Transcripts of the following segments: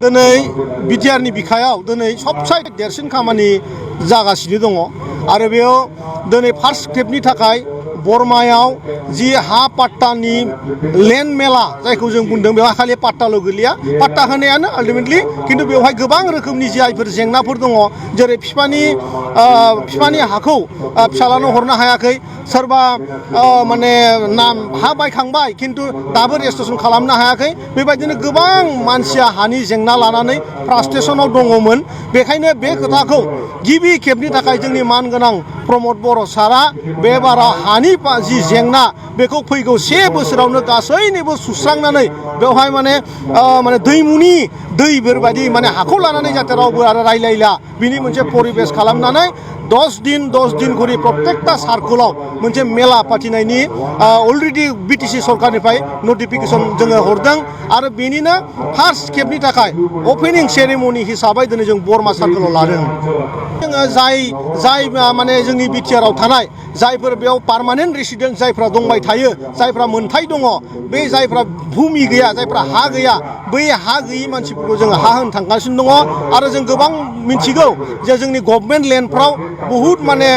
दिनै बिटिआरनि बिखायाव दिनै सबसे देरसिन खामानि जागासिनो दङ आरो बेयाव दिनै फार्स्ट खेबनि थाखाय बरमायाव जि हा पाट्टानि लेन्ड मेला जायखौ जों बुंदों बेवहाय खालि पाट्टाल' गोलैया पाट्टा होनायानो आल्टिमेटलि खिन्थु बेवहाय गोबां रोखोमनि जायफोर जेंनाफोर दङ जेरै बिफानि हाखौ फिसालानो हरनो हायाखै सोरबा माने नाम हा बायखांबाय खिन्थु दाबो रेजिस्ट्रेसन खालामनो हायाखै बेबायदिनो गोबां मानसिया हानि जेंना लानानै फ्रास्ट्रेसनाव दङमोन बेखायनो बे खोथाखौ गिबि खेबनि थाखाय जोंनि मानगोनां प्रमद बर' सारा बे बाराव हानि जि जेंना बेखौ फैगौ 1 बोसोरावनो गासैनिबो सुस्रांनानै बेवहाय माने दैमुनि दैफोरबायदि माने हाखौ लानानै जाहाथे रावबो आरो रायलायला बिनि मोनसे परिबेस खालामनानै 10 दिन घरि प्रत्येकटा सार्कलाव मोनसे मेला फाथिनायनि अलरेडि बिटिसि सरकारनिफ्राय नटिफिकेसन जोङो हरदों आरो बेनिनो फार्स्ट खेबनि थाखाय अपेनिं सेरेमनि हिसाबै दिनै जों बरमा सार्कलाव लादों जोङो जाय माने जोंनि बिटिआरआव थानाय जायफोर बेयाव पार्मानेन्ट रेसिडेन्ट जायफ्रा दंबाय थायो जायफ्रा मोनथाय दङ बे जायफ्रा भुमि गैया जायफ्रा हा गैया बै हा गैयि मानसिफोरखौ जोङो हा होनो थांगासिनो दङ आरो जों गोबां मिथिगौ जे जोंनि गभर्नमेन्ट लेन्डफ्राव बहुद माने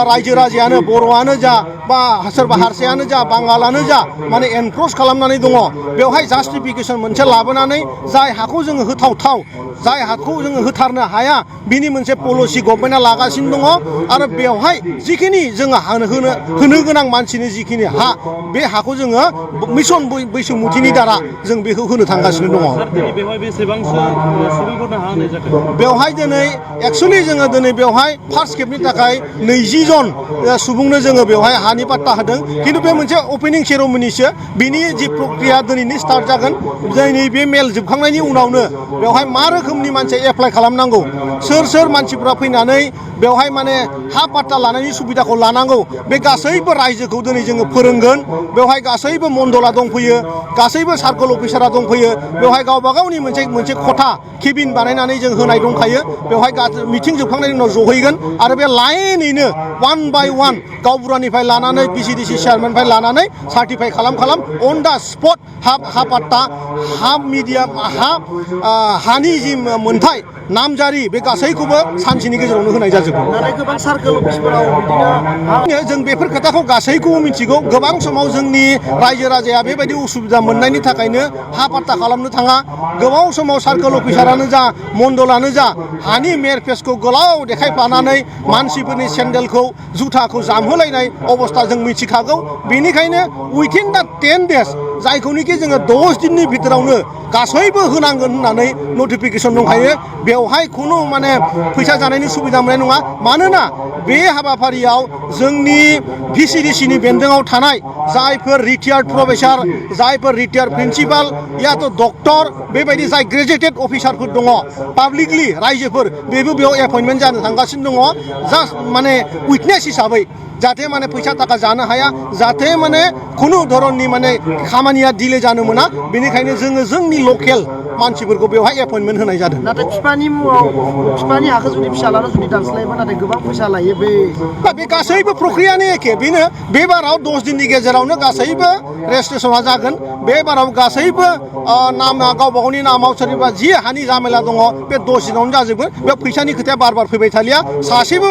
रायजो राजायानो बर'आनो जा बा सोरबा हारसायानो जा बांगालानो जा माने एनक्रस खालामनानै दङ बेवहाय जास्टिफिकेसन मोनसे लाबोनानै जाय हाखौ जोङो होथावथाव जाय हाखौ जोङो होथारनो हाया बिनि मोनसे पलिसि गभर्नमेन्टआ लागासिनो दङ आरो बेवहाय जिखिनि जोङो होनो गोनां मानसिनि जिखिनि हा बे हाखौ जोङो मिशन बैसोमुथिनि दारा जों बेखौ होनो थांगासिनो दङ बेवहाय दिनै एक्सुवेलि जोङो दिनै बेवहाय फार्स्ट खेबनि थाखाय 20 जन सुबुंनो जोङो बेवहाय हानि पाट्टा होदों खिन्थु बे मोनसे अपेनिं सेरेमनिसो बिनि जि प्रक्रिया दिनैनि स्टार्ट जागोन दिनै बे मेल जोबखांनायनि उनावनो बेवहाय मा रोखोमनि मानसि एप्लाइ खालामनांगौ सोर मानसिफ्रा फैनानै बेवहाय माने हा पाट्टा लानायनि सुबिदाखौ लानांगौ बे गासैबो रायजोखौ दिनै जोङो फोरोंगोन बेवहाय गासैबो मण्डला दंफैयो गासैबो सार्कल अफिसारा दंफैयो बेवहाय गावबा गावनि मोनसे खथा केबिन बानायनानै जों होनाय दंखायो बेवहाय मिटिं जोबखांनायनि उनाव जहैगोन आरो बे लाइनैनो 1 बाय 1 गावबुरानिफ्राय लानानै बिसिडिसि चेयारमेननिफ्राय लानानै सार्टिफाइ खालाम अन दा स्पट हा पाट्टा हा मिडियाम हानि जि मोनथाय नामजारि बे गासैखौबो सानसेनि गेजेरावनो होनाय जाजोबो गोबां सार्कल अफिसफोराव बिदिनो जों बेफोर खोथाखौ गासैखौबो मिथिगौ गोबां समाव जोंनि रायजो राजाया बेबायदि उसुबिदा मोननायनि थाखायनो हा पाट्टा खालामनो थाङा गोबाव समाव सार्कल अफिसारानो जा मण्डलानो जा हानि मेरफेसखौ गोलाव देखायफ्लानानै मानसिफोरनि सेन्देलखौ जुथाखौ जामहोलायनाय अबस्था जों मिथिखागौ बेनिखायनो उइथिन दा 10 डेज जायखौनोखि जोङो 10 दिननि भितरावनो गासैबो होनांगोन होननानै नटिफिकेसन दंखायो बेवहाय खुनु माने फैसा जानायनि सुबिदा मोननाय नङा मानोना बे हाबाफारियाव जोंनि भिसिडिसिनि बेन्दोङाव थानाय जायफोर रिटायार्ड प्रफेसार जायफोर रिटायार्ड प्रिन्सिपाल याथ' डक्टर बेबायदि जाय ग्रेजुएटेड अफिसारफोर दङ पाब्लिकलि रायजोफोर बेबो बेयाव एपइन्टमेन्ट जानो थांगासिनो दङ जास्ट माने उइटनेस हिसाबै जाहाथे माने फैसा थाखा जानो हाया जाहाथे माने खुनु धरननि माने खामानिया डिले जानो मोना बेनिखायनो जोङो जोंनि लकेल मानसिफोरखौ बेवहाय एपइन्टमेन्ट होनाय जादों नाथाय बिफानि मुङाव बिफानि हाखौ जुदि फिसालानो जुदि दानस्लायोबा नाथाय गोबां फैसा लायो बे गासैबो प्रक्रियानो एखे बेनो बे बाराव 10 दिननि गेजेरावनो गासैबो रेजिस्ट्रेसना जागोन बे बाराव गासैबो नामा गावबा गावनि नामाव सोरनिबा जि हानि जामेला दङ बे 10 दिनावनो जाजोबगोन बे फैसानि खोथाया बार फैबाय थालिया सासेबो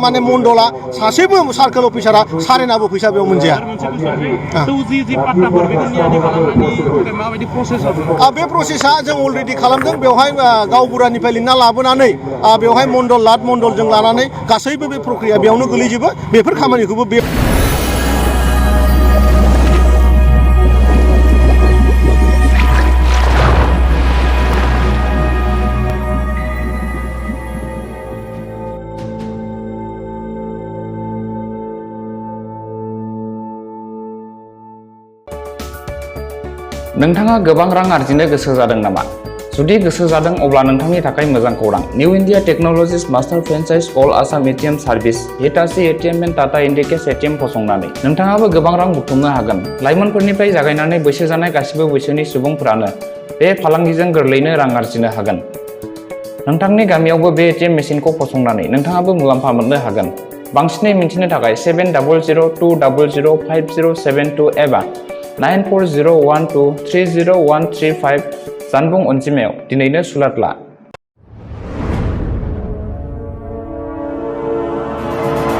माने मण्डला सासेबो सार्कल अफिसारा सारेनाबो फैसा बेयाव मोनजाया बे प्रसेसा जों अलरेडि खालामदों बेवहाय गावबुरानिफ्राय लिरना लाबोनानै बेवहाय मण्डल लाट मण्डलजों लानानै गासैबो बे प्रक्रिया बेयावनो गोलैजोबो बेफोर खामानिखौबो बे नोंथाङा गोबां रां आरजिनो गोसो जादों नामा? जुदि गोसो जादों अब्ला नोंथांनि थाखाय मोजां खौरां। New India technologies master franchise all Assam ATM service Hitachi ATM and Tata Indicash ATM फसंनानै नोंथाङाबो गोबां रां बुथुमनो हागोन। लाइमोनफोरनिफ्राय जागायनानै बैसो जानाय गासिबो बैसोनि सुबुंफोरानो बे फालांगिजों गोरलैनो रां आरजिनो हागोन। नोंथांनि गामियावबो बे एटिएम मेसिनखौ फसंनानै नोंथाङाबो मुलाम्फा मोननो हागोन। बांसिनै मिन्थिनो थाखाय 7002005072 एबा 9401230135 जानबुं अनजिमायाव दिनैनो सुलाद ला।